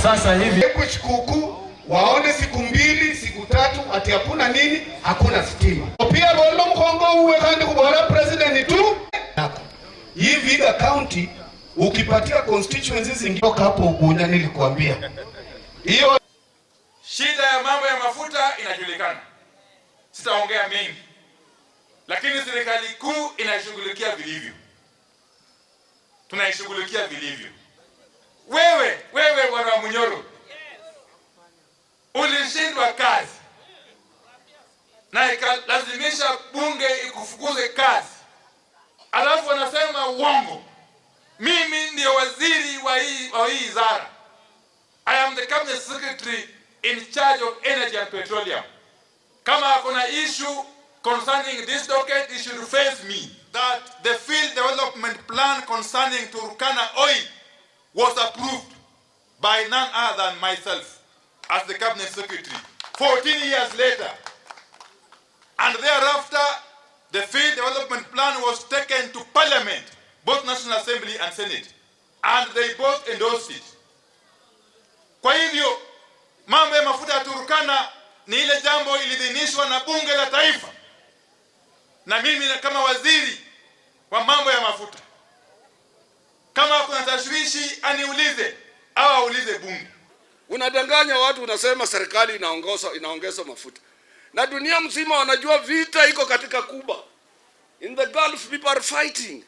Sasa hivi Shikuku waone siku 2 siku 3 ati hakuna nini, hakuna stima. Pia bolo mkongo uwe kandi kubora president tu hii Vihiga County ukipatia constituencies zingine hapo Ugunya, nilikuambia hiyo. Shida ya mambo ya mafuta inajulikana, sitaongea mengi, lakini serikali kuu inaishughulikia vilivyo, tunaishughulikia vilivyo. Wewe wewe Bwana Munyoro ulishindwa kazi na ikalazimisha bunge ikufukuze kazi, alafu wanasema uongo. Mimi ndio waziri wa hii wizara. I am the cabinet secretary in charge of energy and petroleum. Kama kuna issue concerning this docket, it should face me. That the field development plan concerning Turkana oil was approved by none other than myself as the cabinet secretary 14 years later. And thereafter, the field development plan was taken to Parliament, both National Assembly and Senate, and they both endorsed it. Kwa hivyo mambo ya mafuta ya Turkana ni ile jambo ilidhinishwa na bunge la taifa, na mimi kama waziri wa mambo ya mafuta, kama kuna tashwishi aniulize au aulize bunge. Unadanganya watu, unasema serikali inaongeza mafuta, na dunia mzima wanajua vita iko katika Kuba. In the Gulf people are fighting.